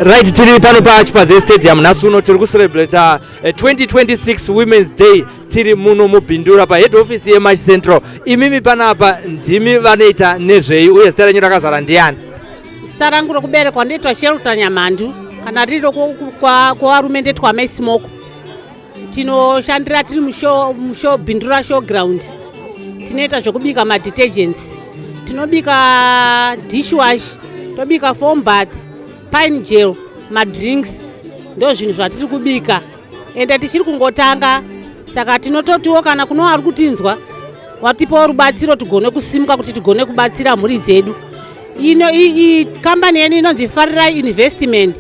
Right, tiri pano paChipadze Stadium. Nhasi uno tiri kucelebrata 2026 Women's Day. Tiri muno muBindura pahead office yeMash Central. Imimi panapa ndimi vanoita nezvei, uye zita renyu rakazara ndiani? Zita rangu rokuberekwa ndoitwa Shelter Nyamandu, kana riri kwevarume ndoitwa Mesmoko. Tinoshandira tiri mushow Bindura Showground. Tinoita zvekubika madetergents, tinobika dishwash, tobika foam bath, pine gel, madrinks. Ndo zvinhu zvatiri kubika, ende tichiri kungotanga. Saka tinototiwo kana kuno vari kutinzwa, watipawo rubatsiro tigone kusimuka kuti tigone kubatsira mhuri dzedu. Ino kambani yedu inonzi Farirai Investment,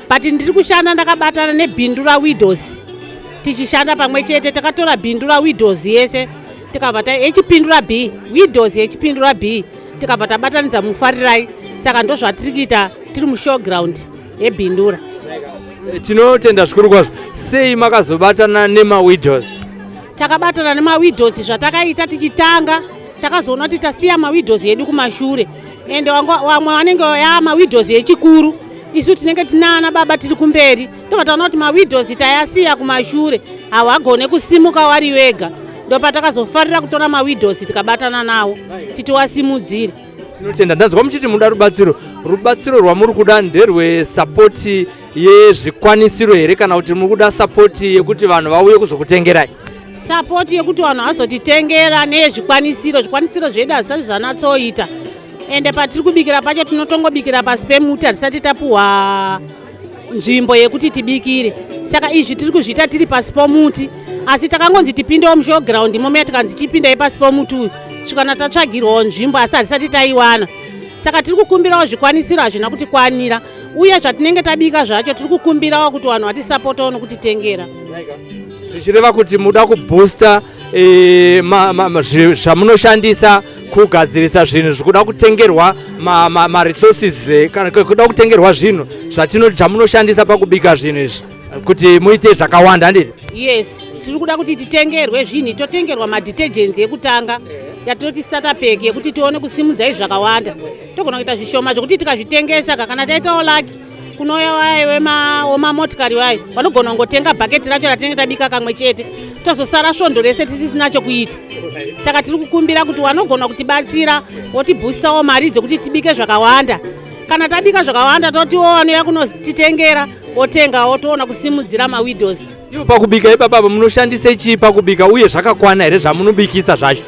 but ndiri kushanda ndakabatana neBindura Widows. Tichishanda pamwe chete, takatora Bindura Widows yese, tikabva yechipindura b Widows yechipindura b, tikabva tabatanidza muFarirai. Saka ndo zvatiri kuita tiri mushowground yeBindura. Tinotenda zvikuru kwazvo. Sei makazobatana nemawidows? Takabatana nemawidows, zvatakaita tichitanga, takazoona kuti tasiya mawidows edu kumashure, ende vamwe vanenge ya mawidows echikuru, isu tinenge tinana baba tiri kumberi. Ndobva taona kuti mawidows tayasiya kumashure, hawagone kusimuka wari wega. Ndopatakazofarira kutora mawidows, tikabatana nawo titiwasimudzire. Tinotenda. Ndanzwa muchiti muda rubatsiro. Rubatsiro rwamuri kuda nderwesupport yezvikwanisiro here, kana kuti muri kuda support yekuti vanhu vauye kuzokutengerai? Support yekuti vanhu vazotitengera neyezvikwanisiro. Zvikwanisiro zvedu hazvisati zvanatsoita, ende patiri kubikira pacho tinotongobikira pasi pemuti. Hatisati tapuhwa nzvimbo yekuti tibikire, saka izvi tiri kuzviita tiri pasi pomuti. Asi takangonzi tipindewo mushowground imomo, tikanzi chipindai pasi pomuti uyu svikana tatsvagirwawo nzvimbo, asi hatisati taiwana. Saka tiri kukumbirawo zvikwanisiro, hazvina kutikwanira, uye zvatinenge tabika zvacho tiri kukumbirawo kuti vanhu vatisapotawo nokutitengera. Zvichireva kuti muda kuboosta zvamunoshandisa kugadzirisa zvinhu, zvikuda kutengerwa maresources kana kuda kutengerwa zvinhu zvamunoshandisa pakubika zvinhu izvi kuti muite zvakawanda, handiti? Yes, tiri kuda kuti titengerwe zvinhu, totengerwa madetergents ekutanga, yatinoti starter pack, yekuti tione kusimudzai zvakawanda. Togona kuita zvishoma zvokuti tikazvitengesa, kana taitawo lucky, kunouya vayo wemamotikari, vayo vanogona kungotenga bhaketi racho ratinenge tabika kamwe chete, tozosara svondo rese tisisina chokuita. Saka tiri kukumbira kuti vanogona kutibatsira wotibhustawo mari dzekuti tibike zvakawanda. Kana tabika zvakawanda, totiwo vanouya kunotitengera otengawo, toona kusimudzira mawidows. Ivo pakubika ipapapa munoshandise chii pakubika, uye zvakakwana here zvamunobikisa zvacho?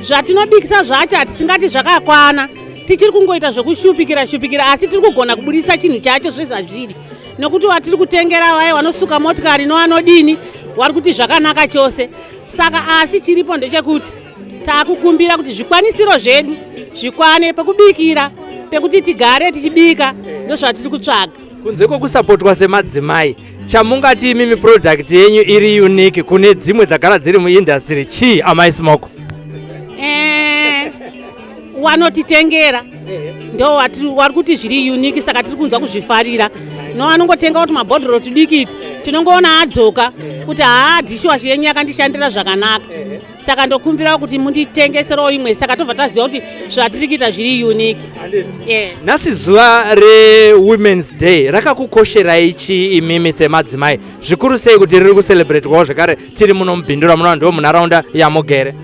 Zvatinobikisa zvacho hatisingati zvakakwana. Tichiri kungoita zvekushupikira shupikira, asi tiri kugona kubudisa chinhu chacho zvezvazviri, nokuti watiri kutengera, vaye vanosuka motikari novanodini, vari kuti zvakanaka chose. Saka asi chiripo ndechekuti taakukumbira kuti zvikwanisiro zvedu zvikwane pekubikira, pekuti tigare tichibika. Ndozvatiri kutsvaga. Kunze kwekusapotwa semadzimai, chamungati imimi product yenyu iri unique kune dzimwe dzagara dziri muindustry chii, amai Smoko? Wanotitengera ndo wari kuti zviri unique, saka tiri kunzwa kuzvifarira. No anongotenga kuti mabhodhoro tudikiti, tinongoona adzoka kuti haa, dishwash yenyu yakandishandira zvakanaka, saka ndokumbirawo kuti munditengeserewo imwe. Saka tobva taziva kuti zvatiri kuita zviri unique, yeah. Nhasi zuva reWomen's Day rakakukosherai chii imimi semadzimai, zvikuru sei kuti riri kucelebratwawo zvekare tiri muno muBindura, munova ndo munharaunda yamugere?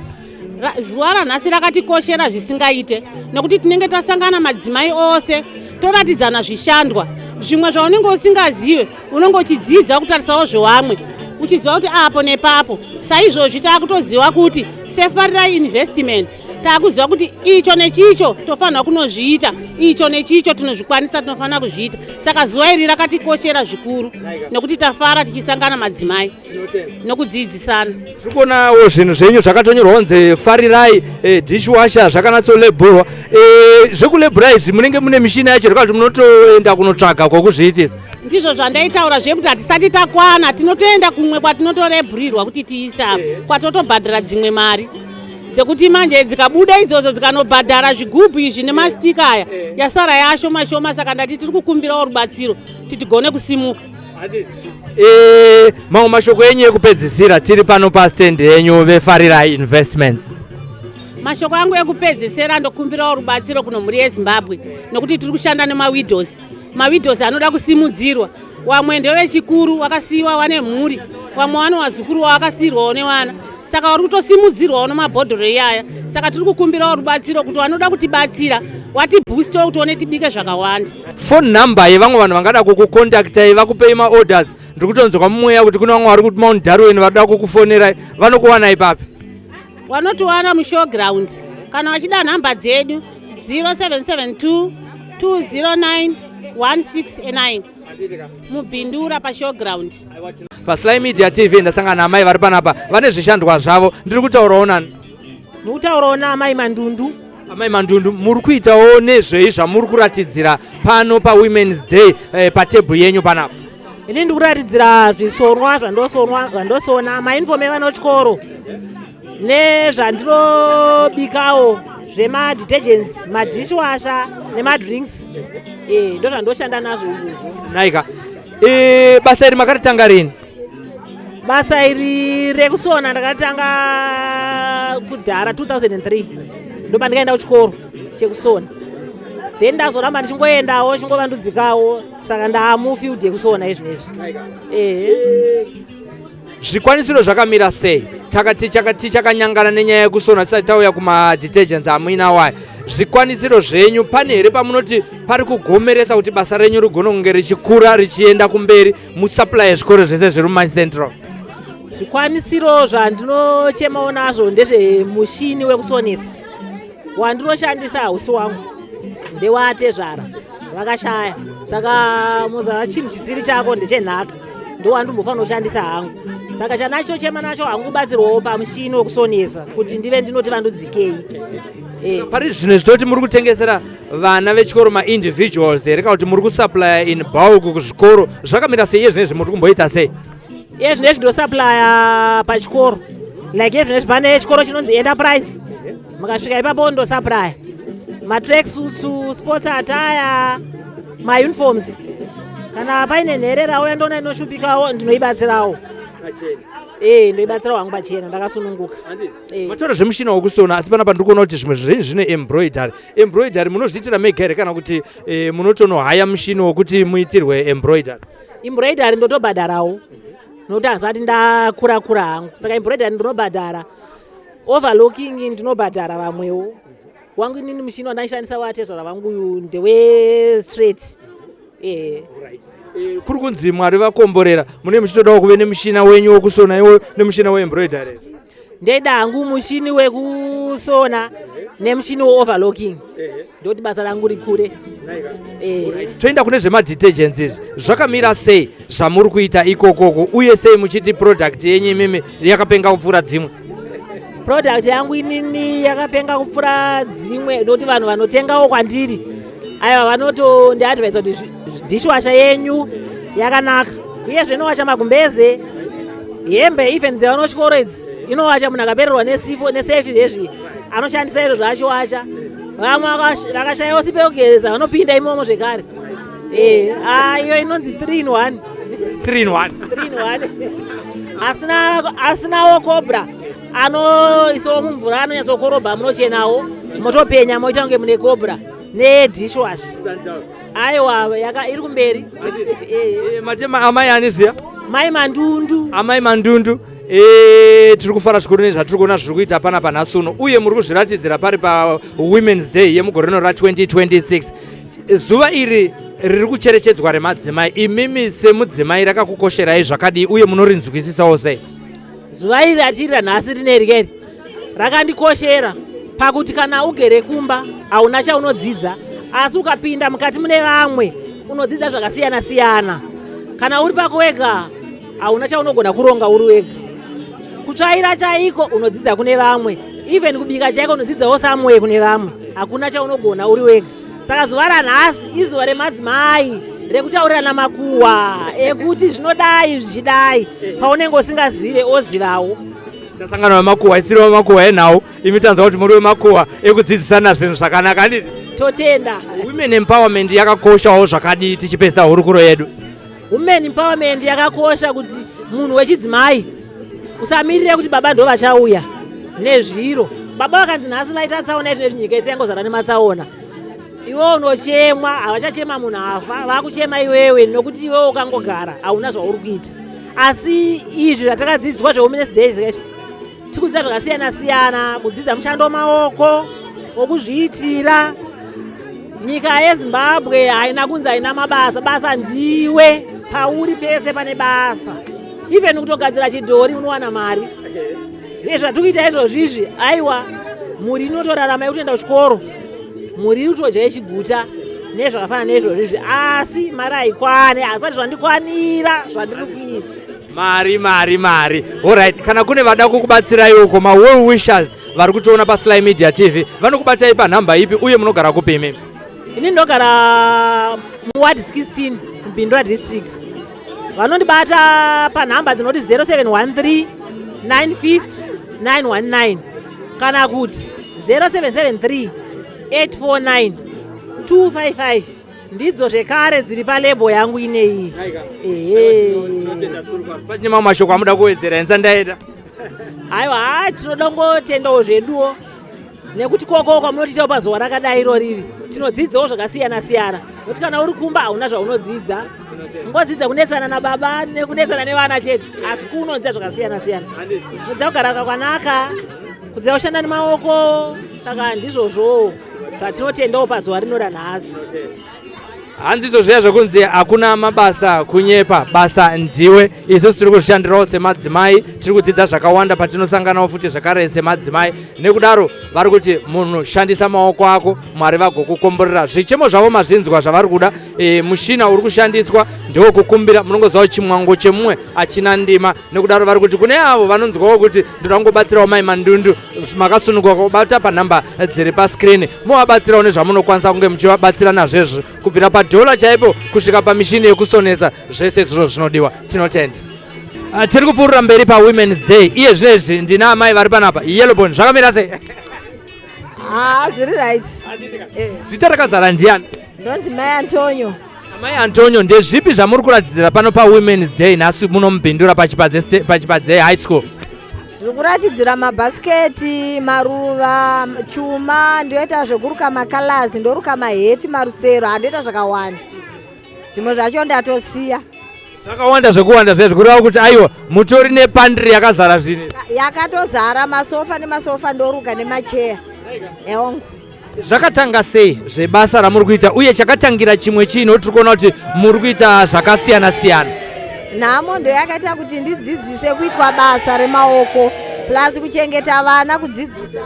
Zuva ranhasi rakatikoshera zvisingaite, nokuti tinenge tasangana madzimai ose, toratidzana zvishandwa. Zvimwe zvaunenge usingazive unenge uchidzidza kutarisawo zvewamwe, uchiziva kuti apo nepapo. Saizvozvi taakutoziva kuti seFarirai Investment taakuziva kuti icho nechicho tofanira kunozviita, icho nechicho tinozvikwanisa, tinofanira kuzviita. Saka zuva iri rakatikoshera zvikuru, nokuti tafara tichisangana madzimai nokudzidzisana. Tiri kuonawo zvinhu zvenyu zvakatonyorwa kunzi Farirai dishwasher, zvakanatsolebhurwa. Zvekulebhura izvi munenge mune mishina yacho, rikati munotoenda kunotsvaga kwokuzviitisa? Ndizvo zvandaitaura zvekuti hatisati takwana. Tinotoenda kumwe kwatinotorebhurirwa kuti tiise apo, kwatotobhadhara dzimwe mari dzekuti manje dzikabuda idzodzo dzikanobhadhara zvigubhu izvi nemastika aya, yasara yashoma shoma. Saka ndati tiri kukumbirawo rubatsiro kuti tigone kusimuka. Mamwe mashoko enyu ekupedzisira tiri pano pastand yenyu veFarirai Investments? Mashoko angu ekupedzisira, ndokumbirawo rubatsiro kuno mhuri yeZimbabwe, nokuti tiri kushanda nemawidows. Mawidows anoda kusimudzirwa. Wamwe ndevechikuru wakasiyiwa wane mhuri, wamwe wane wazukuru wawakasiyirwawo newana, saka vari kutosimudzirwawo nemabhodhoro iyaya. Saka tiri kukumbirawo rubatsiro kuti vanoda kutibatsira watiboostewo kuti one tibike zvakawanda. Phone number yevamwe vanhu vangada kukucontactai vakupei maorders. Ndiri kutonzwa mumweya kuti kune vamwe vari kuti Mount Darwin varikuda kukufonerai, vanokuwanai papi? Wanotiwana mushowground. Kana vachida nhamba dzedu, 0772 209 169, muBindura pashowground. PaSly Media TV ndasangana naamai vari panapa vane zvishandwa zvavo. Ndiri kutaurawo nani? Ndikutaurawo naamai Mandundu. Amai Mandundu, muri kuitawo nezvei zvamuri kuratidzira pano paWomen's Day patebhuru yenyu panapa? Ini ndikuratidzira zvisonwa zvandosonwa, zvandosona, mauniform evana vechikoro, nezvandinobikawo zvemadetergents, madishwasher nemadrinks. Ndo zvandoshanda nazvo izvozvo. Naika, basa iri makaritanga rini? Basa iri rekusona ndakatanga kudhara 2003, ndopandikaenda kuchikoro chekusona, then ndazoramba ndichingoendawo, chingovandudzikawo, saka ndaamufield yekusona izvinezvi, ehe. Zvikwanisiro zvakamira sei? Takati tichakanyangana nenyaya yekusona tisati tauya kumadetergents amuinawo aya. Zvikwanisiro zvenyu, pane here pamunoti pari kugomeresa kuti basa renyu rigone kunge richikura, richienda kumberi, musupply zvikoro zvese zviri muMash Central? Zvikwanisiro zvandinochemawo nazvo ndezvemushini wekusonesa. Wandinoshandisa hausi wangu, ndewatezvara vakashaya, saka muzava chinhu chisiri chako ndechenhaka, ndowandimbofanira kushandisa hangu. Saka chanacho chema nacho hangu kubatsirwawo pamushini wekusonesa kuti ndive ndinoti vandudzikei. Pari zvino zvitoti muri kutengesera vana vechikoro maindividuals here, kana kuti muri kusupplya in bulk kuzvikoro? Zvakamira sei iye zvinezvi? Muri kumboita sei? Iye zvinezvi ndosupplya pachikoro, like iye zvinezvi pane chikoro chinonzi Enterprise. Mukasvika ipapo ndosupplya matrack suits, sports attire, mauniforms. Kana paine nhererawo yandoona inoshupikawo, ndinoibatsirawo. Ee, ndoibatsirawo hangu pachena, ndakasununguka. Mataura zvemushina wokusona, asi panapa ndiri kuona kuti zvimwe zvenyu zvine embroidery. Embroidery munozviitira mega here, kana kuti munotonohaya mushini wokuti muitirwe embroidery? Embroidery ndotobhadharawo, nokuti hasati ndakura kura hangu, saka embroidery ndinobhadhara, overlocking ndinobhadhara vamwewo. Wangu inini mushini wandaishandisa watezvara vangu uyu ndewe straight. Kuri kunzi Mwari vakomborera, mune muchitodawo kuve nemushina wenyu wokusona iwo nemushina weembroidery? Ndeda hangu mushini wekusona nemushini weoverlocking, ndoti basa rangu rikure. Toenda kune zvemadetergents izvi. Zvakamira sei zvamuri kuita ikokoko, uye sei muchiti product yenyu imimi yakapenga kupfuura dzimwe? Product yangu inini yakapenga kupfuura dzimwe nokuti vanhu vanotengawo kwandiri, aiwa, vanotondiadvisa kuti dishwasher yenyu yakanaka, uyezve inowacha magumbeze, hembe, even dzevanochikoro idzi inowacha. Munhu akapererwa nesipo nesefi zvezvi anoshandisa izvo zvachiwacha. Vamwe vakashayawo sipo yekugeza vanopinda imomo zvekare. Iyo inonzi 3 in 1. 3 in 1. 3 in 1. Asinawo Cobra anoisawo mumvura, anonyatsokorobha, munochenawo, motopenya, moita kunge mune Cobra nedishwash. Aiwa, yaka iri kumberi. Matema amai ani zviya? Mai Mandundu. Amai Mandundu, tiri kufara zvikuru nezvatiri kuona zviri kuita panapa nhasi uno, uye muri kuzviratidzira pari paWomen's Day yemugore rino ra2026. Zuva iri riri kucherechedzwa remadzimai, imimi semudzimai rakakukosherai zvakadii, uye munorinzwisisawo sei? Zuva iri ratiri ranhasi rineri keri rakandikoshera pakuti kana ugere kumba hauna chaunodzidza, asi ukapinda mukati mune vamwe unodzidza zvakasiyana siyana. Kana uri pako wega hauna chaunogona kuronga uri wega. Kutsvaira chaiko unodzidza kune vamwe, even kubika chaiko unodzidzawo somewhere kune vamwe. Hakuna chaunogona uri wega. Saka zuva ranhasi izuva remadzimai rekutaurirana makuhwa ekuti zvinodai zvichidai, paunenge usingazive ozivawo. Tasangana wemakuhwa isiri wemakuhwa enhau. Imi tanzwa kuti muri wemakuhwa ekudzidzisana zvinhu zvakanaka, handiti? Totenda. Women empowerment yakakoshawo zvakadii, tichipesa hurukuro yedu? Women empowerment yakakosha kuti munhu wechidzimai usamirire kuti baba ndo vachauya nezviro. Baba vakanzi nhasi vaita tsaona, izvinezvi nyika yese yangozara nematsaona. Iwe unochemwa, havachachema munhu afa, vakuchema iwewe nokuti iwewe ukangogara hauna zvauri kuita. Asi izvi zvatakadzidziswa zveWomen's Day zveshe, tikudzidza zvakasiyana siyana, kudzidza mushando wemaoko wokuzviitira. Nyika yeZimbabwe haina kunzi haina mabasa, basa ndiwe, pauri pese pane basa. Even kutogadzira chidhori unowana mari. Zvatiri kuita izvozvi izvi, aiwa, mhuri inotorarama yekutoenda kuchikoro, mhuri iri kutodya yechiguta nezvakafanana neizvozvi izvi, asi mari haikwane, hazvisati zvandikwanira zvandiri kuita. Mari, mari, mari. Alright, kana kune vada kukubatsirai uko, ma-well wishers vari kutiona paSly Media TV, vanokubatai panhamba ipi uye munogara kupi imimi? Ini ndinogara muward 16 Bindura district. Vanondibata panhamba dzinoti 0713 950 919 kana kuti 0773 849 255. Ndidzo zvekare dziri palebo yangu ineyi. Ehe. Pachine mamwe mashoko amuda kuwedzera insa ndaenda? Aiwa, tinoda kungotendawo zveduwo nekuti koko kwamunotiitawo pazuva rakadai iro riri, tinodzidzawo zvakasiyana siyana, nokuti kana uri kumba hauna zvaunodzidza, ungodzidza kunetsana nababa nekunetsana nevana chete, asi kunodzidza zvakasiyana siyana, kudzidza kugara kwakanaka, kudzidza kushanda nemaoko. Saka ndizvozvo zvatinotendawo pazuva rino ranhasi. Hanzi izvo zviya zvekunzi hakuna mabasa kunyepa, basa ndiwe. Isusu tiri kuzvishandirawo semadzimai, tiri kudzidza zvakawanda patinosanganawo futi zvakare semadzimai. Nekudaro vari kuti munhu shandisa maoko ako, Mwari vagokukomborera. Zvichemo zvavo mazvinzwa zvavari kuda. Mushina uri kushandiswa ndewekukumbira, munongoziva chimwango chemumwe achina ndima. Nekudaro vari kuti kune avo vanonzwawo kuti ndoda kungobatsirawo Mai Mandundu, makasununguka kubata panhamba dziri pascreen, movabatsirawo nezvamunokwanisa kunge muchivabatsira nazvo izvo, kubvira padhola chaipo kusvika pamishini yekusonesa, zvese izvozvo zvinodiwa. Tinotenda. Tiri kupfuurira mberi paWomen's Day. Iye zvinezvi ndina amai vari panapa. Yellowbone, zvakamira sei? Haa, zviri right. Zita rakazara ndiani? Ndonzi Mai Antonio. Mai Antonio, ndezvipi zvamuri kuratidzira pano paWomen's Day nhasi muno muBindura paChipadze High School? Ndiri kuratidzira mabhasiketi, maruva, chuma, ndoita zvekuruka makalasi, ndoruka maheti, marusero, handoita zvakawanda. Zvimwe zvacho ndatosiya. Zvakawanda zvekuwanda zvezvi, kureva kuti aiwa mutori nepandiri yakazara zvinhu. Yakatozara masofa nemasofa ndoruka nemacheya. Eongo. Zvakatanga sei zvebasa ramuri kuita uye chakatangira chimwe chii, nokuti tiri kuona kuti muri kuita zvakasiyana siyana? Nhamo ndo yakaita kuti ndidzidzise kuitwa basa remaoko, plus kuchengeta vana, kudzidzisa.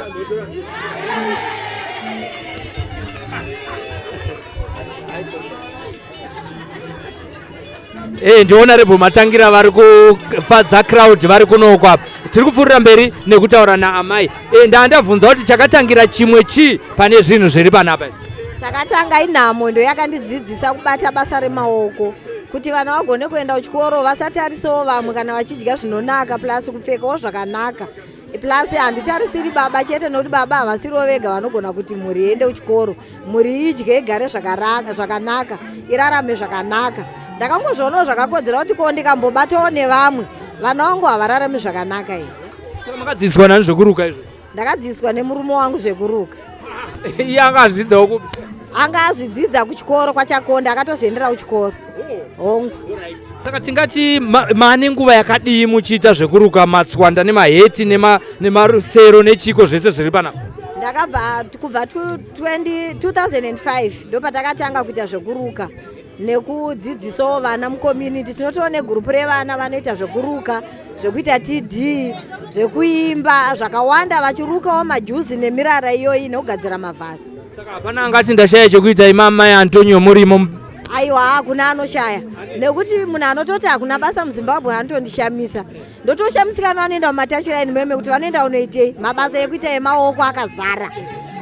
Ndiona Rebo Matangira vari kufadza crowd vari kunoko apa. Tiri kupfuurira mberi nekutaura naamai. Ndandabvunza kuti chakatangira chimwe chii pane zvinhu zviri panapa izvi? Chakatanga inhamo ndo yakandidzidzisa kubata basa remaoko, kuti vana vagone kuenda kuchikoro, vasatarisawo vamwe kana vachidya zvinonaka, plus kupfekawo zvakanaka. Plus handitarisiri baba chete, nokuti baba havasiriwo vega vanogona kuti mhuri iende kuchikoro, mhuri idye, igare zvakanaka, irarame zvakanaka. Ndakangozvionawo zvakakodzera kuti ko ndikambobatawo nevamwe, vana vangu havararami zvakanaka iyi. Saka makadzidziswa nani zvekuruka izvo? Ndakadzidziswa nemurume wangu zvekuruka. Iye anga azvidzidzawo kupi? Anga azvidzidza kuchikoro kwaChakonda, akatozviendera kuchikoro. Hongu. Saka tingati maane nguva yakadii muchiita zvekuruka matswanda nemaheti nemarusero nechiko zvese zviri panapa? Ndakabva kubva 2005 ndopatakatanga kuita zvekuruka nekudzidzisawo vana mucommunity. Tinotova negurupu revana vanoita zvekuruka, zvekuita TD, zvekuimba, zvakawanda, vachirukawo majuzi nemirara iyoyi nekugadzira mavhasi. Saka hapana angati ndashaya chekuita imamai Antonio murimo? Aiwa, hakuna anoshaya, nekuti munhu anototi hakuna basa muZimbabwe anotondishamisa. Ndotoshamisika vanoenda mumatachiraini meme kuti vanoenda unoitei. Mabasa ekuita emaoko akazara,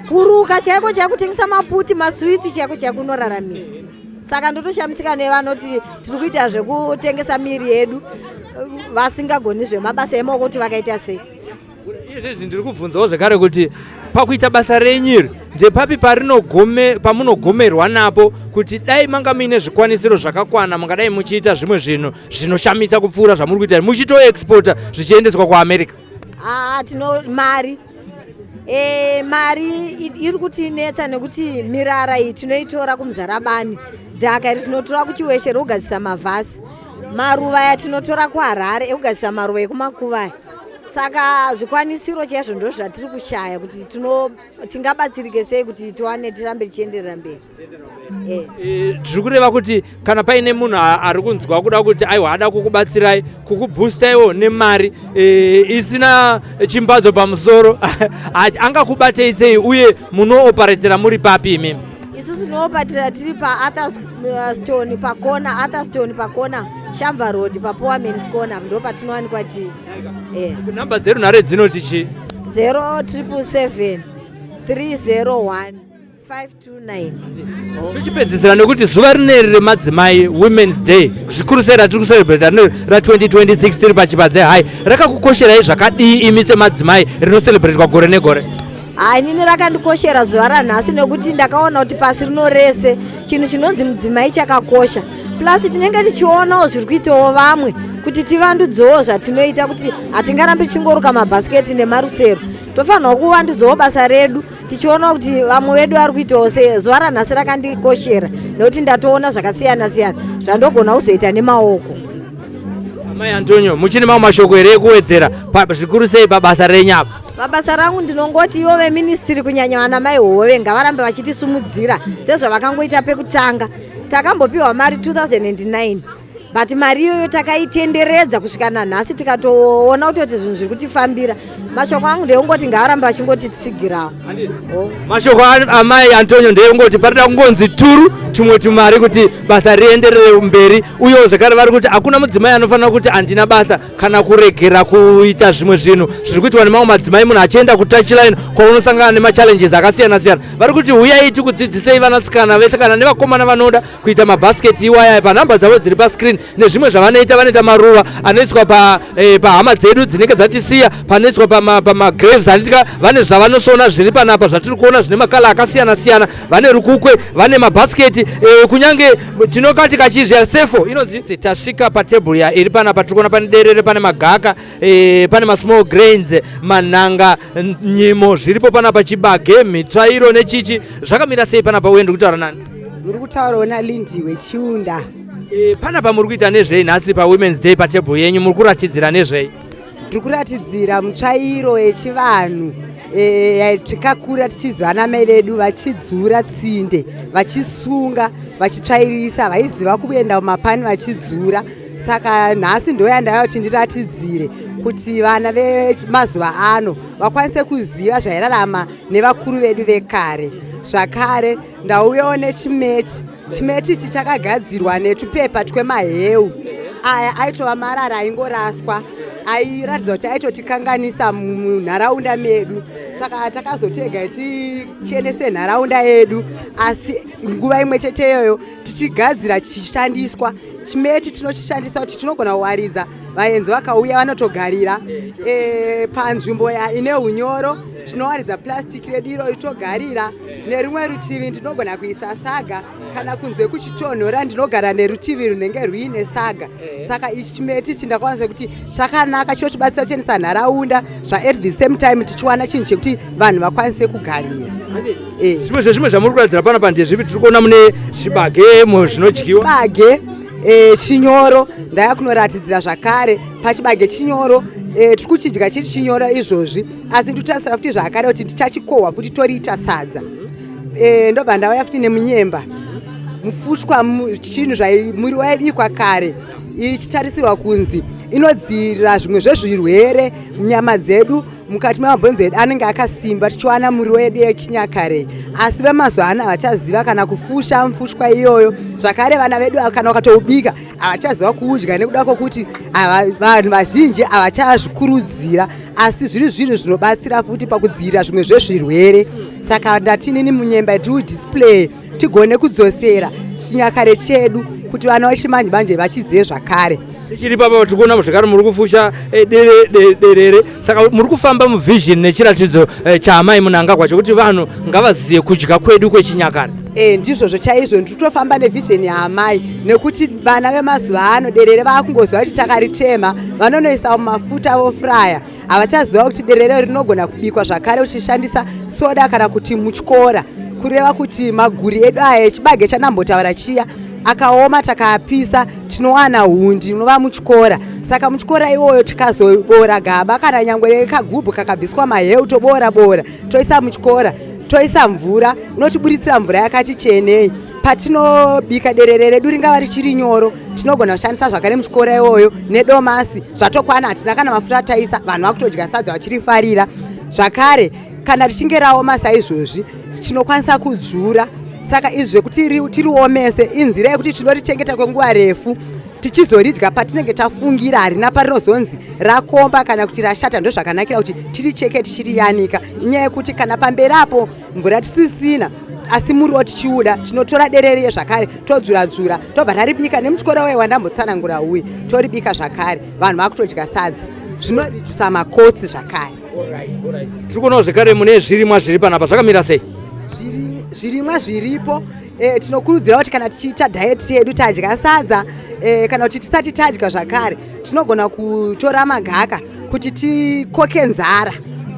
kuruka chaiko chaiko, kutengesa maputi, maswiti chaiko chaiko, unoraramisa. Saka ndotoshamisika nevanoti tiri kuita zvekutengesa miri yedu vasingagoni zvemabasa emaoko kuti vakaita sei. Izvezvi ndiri kubvunzawo zvekare kuti pakuita basa renyu iri, ndepapi pamunogomerwa napo kuti dai manga muine zvikwanisiro zvakakwana mungadai muchiita zvimwe zvinhu zvinoshamisa kupfuura zvamuri kuita, muchitoexporta zvichiendeswa kuAmerica? Haa, tino mari. Mari iri kutinetsa nekuti mirara iyi tinoitora kuMuzarabani, dhaka iri tinotora kuChiweshe rokugadzisa mavhasi, maruva aya tinotora kuHarare ekugadzisa maruva ekumakuva aya. Saka zvikwanisiro chaizvo ndo zvatiri kushaya kuti tingabatsirike sei kuti tiwane tirambe tichienderera mberi. Tiri kureva kuti kana paine munhu ari kunzwa kuda kuti aiwa, ada kukubatsirai, kukubhustaiwo nemari isina chimbadzo pamusoro, angakubatei sei uye munooparetera muri papi imimi? Isusu tinooparetera tiri paArthurstone pakona, Arthurstone pakona, Shamva Road, paPoorman's Corner, ndo patinowanikwa tiri. Nhamba dzerunhare dzinoti chii? 0777 301 529. Tochipedzisira nekuti zuva rineri remadzimai, Women's Day, zvikuru sei ratiri kucelebrata ra2026 tiri paChipadze High, rakakukosherai zvakadii imi semadzimai, rinocelebrate gore negore? Hai, inini rakandikoshera zuva ranhasi nekuti ndakaona kuti pasi rino rese chinhu chinonzi mudzimai chakakosha. Plus tinenge tichionawo zviri kuitawo vamwe kuti tivandudzewo zvatinoita, kuti hatingarambi tichingoruka mabhasiketi nemarusero. Tofanirwa kuvandudzawo basa redu tichiona kuti vamwe vedu vari kuitawo sei. Zuva ranhasi rakandikoshera nekuti ndatoona zvakasiyana siyana zvandogona kuzoita nemaoko. Amai Antonio, muchine mamwe mashoko here ekuwedzera, zvikuru sei pabasa renyu apa? Pabasa rangu ndinongoti ivo veministry, kunyanya vana mai Hove, ngavarambe vachitisumudzira sezvavakangoita pekutanga. Takambopiwa mari 2009, but mari iyoyo takaitenderedza kusvika nanhasi, tikatoona kutoti zvinhu zviri kutifambira. Mashoko angu ndeekungoti ngavarambe vachingotitsigirawo. Oh. Mashoko amai Antonio ndeyekungoti parida kungonzi turu tumwe tumari kuti basa rienderere mberi. Uyewo zvekare vari kuti hakuna mudzimai anofanira kuti handina basa kana kuregera kuita zvimwe zvinhu zviri kuitwa nemamwe madzimai, munhu achienda kutouchline kwaunosangana nemachallenges akasiyana siyana. Vari kuti uyai tikudzidzisei, vanasikana vese kana nevakomana vanoda kuita mabhasiketi iwaya, panhamba dzavo dziri pascreen nezvimwe zvavanoita. Vanoita maruva anoiswa pahama dzedu dzinenge dzatisiya, panoiswa pamagraves, handitika? Vane zvavanosona zviri panapa zvatiri kuona zvine makala akasiyana siyana. Vane rukukwe, vane mabhasiketi, kunyange tinokati kachizvia sefo inonzi. Tasvika patebhuru ya iri panapa, tiri kuona pane derere, pane magaka, pane masmall grains, manhanga, nyimo zviripo panapa, chibage, mitsvairo nechichi. Zvakamira sei panapa uye ndiri kutaura nani? Muri kutaurawo naLindiwe Chiunda. Panapa muri kuita nezvei nhasi paWomen's Day? Patebhuru yenyu muri kuratidzira nezvei? Tiri kuratidzira mutsvairo yechivanhu tikakura tichiziva namai vedu vachidzura tsinde, vachisunga, vachitsvairisa. Vaiziva kuenda mumapani vachidzura. Saka nhasi ndoyandaya kuti ndiratidzire kuti vana vemazuva ano vakwanise kuziva zvairarama nevakuru vedu vekare. Zvakare ndauyawo nechimeti. Chimeti ichi chakagadzirwa netupepa twemaheu. Aya aitova marara aingoraswa, airatidza kuti aitotikanganisa munharaunda medu. Saka takazotega tichenese nharaunda yedu, asi nguva imwe chete iyoyo tichigadzira chichishandiswa. Chimeti tinochishandisa kuti tinogona kuwaridza, vaenzi vakauya vanotogarira panzvimbo ine unyoro. Tinowaridza plastic redu iro ritogarira. Nerumwe rutivi ndinogona kuisa saga. Kana kunze kuchitonhora, ndinogara nerutivi runenge ruine saga. Saka ichi chimeti ichi ndakaona kuti chakanaka, chinotibatsira kuchenesa nharaunda, zva at the same time tichiwana chinhu chekuti vanhu vakwanise kugarira. Zvimwe zvezvimwe zvamuri kuratidzira panapa ndezvipi? Tiri kuona mune zvibage zvinodyiwa. Chibage chinyoro ndaya kunoratidzira zvakare. Pachibage chinyoro, tiri kuchidya chiri chinyoro izvozvi, asi ndikutarisira futi zvakare kuti tichachikohwa futi toriita sadza. Ndobva ndauya futi nemunyemba mufushwa, chinhu muriwo yaibikwa kare ichitarisirwa kunzi inodzivirira zvimwe zvezvirwere munyama dzedu, mukati memabhonzo edu anenge akasimba, tichiwana muriwo yedu yechinyakare. Asi vemazuva ano havachaziva kana kufusha mufushwa iyoyo. Zvakare vana vedu kana vakatoubika havachaziva kuudya nekuda kwokuti vanhu vazhinji havachazvikurudzira, asi zviri zvinhu zvinobatsira futi pakudzivirira zvimwe zvezvirwere. Saka ndatinini munyemba tiudisplay, tigone kudzosera chinyakare chedu kuti vana vechimanje manje vachizive zvakare. Tichiri papa, tiri kuona zvekare muri kufusha derere. Saka muri kufamba muvision nechiratidzo chaamai Mnangagwa chekuti vanhu ngavazive kudya kwedu kwechinyakare. Ndizvozvo chaizvo, ndiri kutofamba nevision yaamai nekuti vana vemazuva ano derere vaakungoziva kuti takaritema, vanonoisa mumafuta vofraya. Havachaziva kuti derere rinogona kubikwa zvakare uchishandisa soda kana kuti mutyora, kureva kuti maguri edu aya echibage chandambotaura chiya akaoma, takaapisa tinowana hundi inova mutyora. Saka mutyora iwoyo tikazobora gaba kana nyangwe kagubhu kakabviswa maheu, toboora bora, toisa mutyora, toisa mvura, unotiburitsira mvura yakati chenei. Patinobika derere redu ringava richiri nyoro, tinogona kushandisa zvakare mutyora iwoyo nedomasi, zvatokwana. Hatina kana mafuta ataisa, vanhu vakutodya sadza vachirifarira. Zvakare kana richinge raoma saizvozvi, tinokwanisa kudzvura. Saka izvi zvekuti tiriomese inzira yekuti tinorichengeta kwenguva refu, tichizoridya patinenge tafungira. Harina parinozonzi rakomba kana kuti rashata. Ndozvakanakira kuti tiricheke tichiriyanika. Inyaya yekuti kana pamberi apo mvura tisisina asi muriwo tichiuda, tinotora derere zvakare, todzvura-dzvura, tobva taribika nemutyora uye wandambotsanangura uye toribika zvakare, vanhu vakutodya sadza. Zvinorijusa makotsi zvakare. Tiri kuonawo zvekare mune zvirimwa zviri panapa, zvakamira sei? Zvirimwa zviripo, tinokurudzira kuti kana tichiita diet yedu, tadya sadza kana kuti tisati tadya zvakare, tinogona kutora magaka kuti tikoke nzara.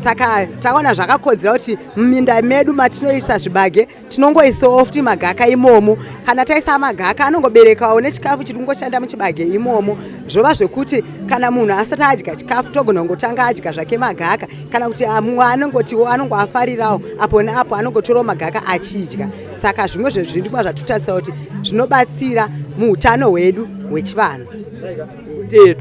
Saka takaona zvakakodzera kuti muminda medu matinoisa zvibage, tinongoisawo futi magaka imomo. Kana taisa magaka, anongoberekawo nechikafu chiri kungoshanda muchibage imomo. Zvova zvekuti kana munhu asati adya chikafu, togona kungotanga adya zvake magaka, kana kuti mumwe anongotiwo anongoafarirawo, apo neapo anongotorawo magaka achidya. Saka zvimwe zvezvirimwa zvatotarisira kuti zvinobatsira muutano hwedu hwechivanhu.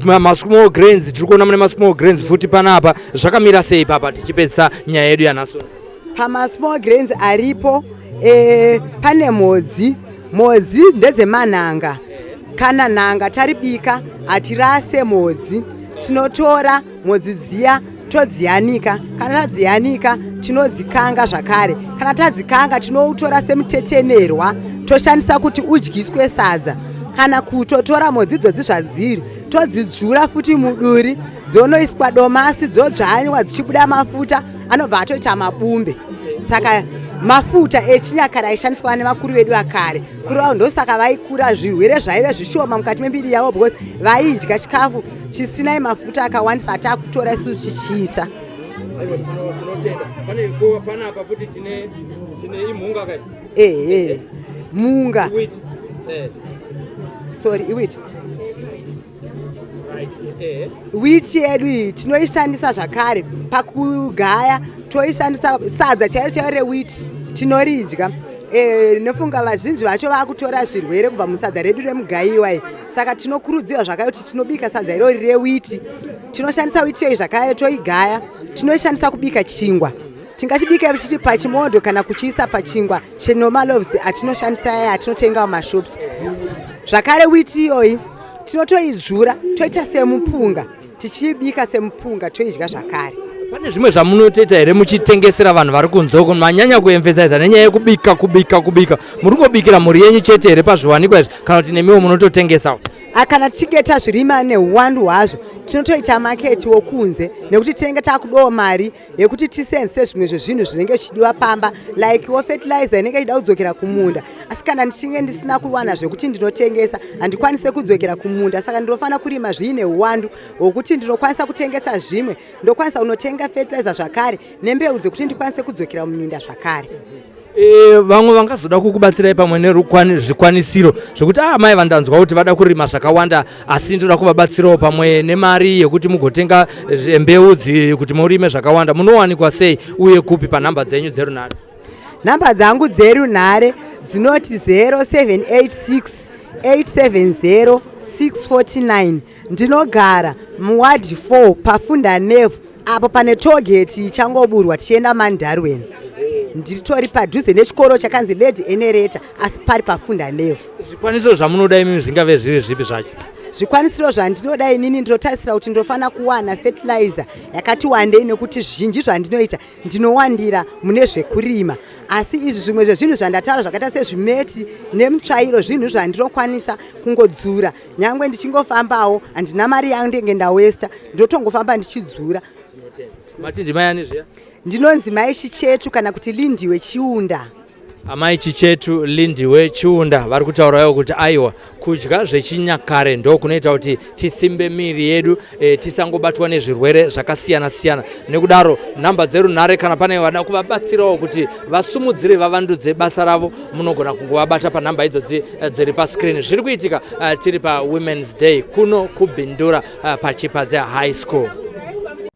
Masmall grains, tiri kuona mune masmall grains futi panapa, zvakamira sei papa tichipedzisa nyaya yedu yanhasi? Pamasmall grains aripo, pane mhodzi. Mhodzi ndedzemanhanga. Kana nhanga taribika, hatirase mhodzi. Tinotora mhodzi dziya todziyanika. Kana tadziyanika, tinodzikanga zvakare. Kana tadzikanga, tinoutora semutetenerwa, toshandisa kuti udyiswe sadza, kana kutotora mhodzi idzodzi zvadziri, todzidzvura futi muduri, dzonoiswa domasi, dzodzvanywa, dzichibuda mafuta anobva atoita mabumbe. Saka mafuta echinyakare aishandiswa nevakuru vedu vakare, kureva ndosaka vaikura, zvirwere zvaive zvishoma mukati membiri yavo, because vaidya chikafu chisina mafuta akawandisa atakutora isusu chichiisa. Panapa futi tine imhunga kai? Ehe, munga, sorry, iwheat. Wheat yedu iyi tinoishandisa zvakare pakugaya, toishandisa sadza chairo chairo rewheat, tinoridya. Nofunga vazhinji vacho vakutora zvirwere kubva musadza redu remugayiwa iyi. Saka tinokurudzira zvakare kuti tinobika sadza irori rewheat. Tinoshandisa wheat iyi zvakare, toigaya, tinoishandisa kubika chingwa. Tingachibika chiri pachimondo kana kuchiisa pachingwa chenomaloaves atinoshandisa aya atinotenga mumashops. Zvakare wheat iyoyi tinotoidzvura, toita semupunga, tichiibika semupunga, toidya zvakare. Pane zvimwe zvamunotoita here muchitengesera vanhu vari kunze uko? Manyanya kuemphasiza nenyaya yekubika, kubika, kubika. Muri kungobikira mhuri yenyu chete here pazviwanikwa izvi, kana kuti nemiwo munototengesawo? Kana tichinge tazvirima neuwandu hwazvo, tinotoita market wokunze, nekuti tinenge takudawo mari yekuti tisenzise zvimwe zvezvinhu zvinenge zvichidiwa pamba, like wo fertilizer inenge ichida kudzokera kumunda. Asi kana ndichinge ndisina kuwana zvekuti ndinotengesa, handikwanise kudzokera kumunda. Saka ndinofanira kurima zviine uwandu hwokuti ndinokwanisa kutengesa zvimwe, ndokwanisa kunotenga fertilizer zvakare nembeu dzekuti ndikwanise kudzokera muminda zvakare. Vamwe vangazoda kukubatsirai pamwe nezvikwanisiro zvekuti mai vandanzwa kuti vada kurima zvakawanda, asi ndoda kuvabatsirawo pamwe nemari yekuti mugotenga mbeu kuti murime zvakawanda, munowanikwa sei uye kupi panhamba dzenyu dzerunhare? Nhamba dzangu dzerunhare dzinoti 0786 870 649. Ndinogara muward 4 paFunda Nev, apo pane tollgate ichangoburwa tichienda Mandarweni. Nditori padhuze nechikoro chakanzi Lady Enereta, asi pari paFunda Nev. Zvikwanisiro zvamunoda imimi zvingave zviri zvipi zvacho? Zvikwanisiro zvandinoda inini, ndinotarisira kuti ndinofanira kuwana fertilizer yakati wandei, nekuti zvinji zvandinoita ndinowandira mune zvekurima. Asi izvi zvimwe zvezvinhu zvandataura zvakaita sezvimeti nemutsvairo, zvinhu zvandinokwanisa kungodzura. Nyangwe ndichingofambawo, handina mari yandenge ndawesta, ndotongofamba ndichidzura. Mati ndimai ani zviya? Ndinonzi Mai Chichetu, kana kuti Lindiwe Chiunda. Amai Chichetu Lindiwe Chiunda vari kutaurawo kuti aiwa, kudya zvechinyakare ndo kunoita kuti tisimbe miviri yedu, tisangobatwa nezvirwere zvakasiyana siyana. Nekudaro nhamba dzerunhare, kana pane vada kuvabatsirawo kuti vasumudzire, vavandudze basa ravo, munogona kungovabata panhamba idzodzi dziri pascreen. Zviri kuitika tiri paWomen's Day kuno kuBindura, paChipadze High School.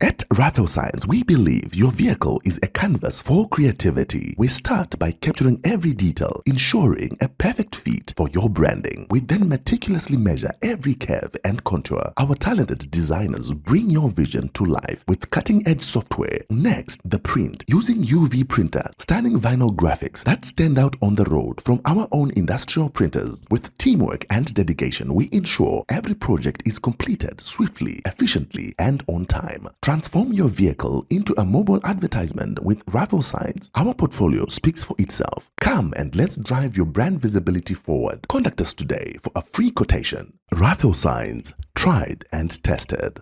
At Raffle Signs, we believe your vehicle is a canvas for creativity. We start by capturing every detail, ensuring a perfect fit for your branding. We then meticulously measure every curve and contour. Our talented designers bring your vision to life with cutting edge software. Next, the print, using UV printer, stunning vinyl graphics that stand out on the road from our own industrial printers. With teamwork and dedication, we ensure every project is completed swiftly, efficiently, and on time. Transform your vehicle into a mobile advertisement with Raffle Signs. Our portfolio speaks for itself. Come and let's drive your brand visibility forward. Contact us today for a free quotation. Raffle Signs, tried and tested.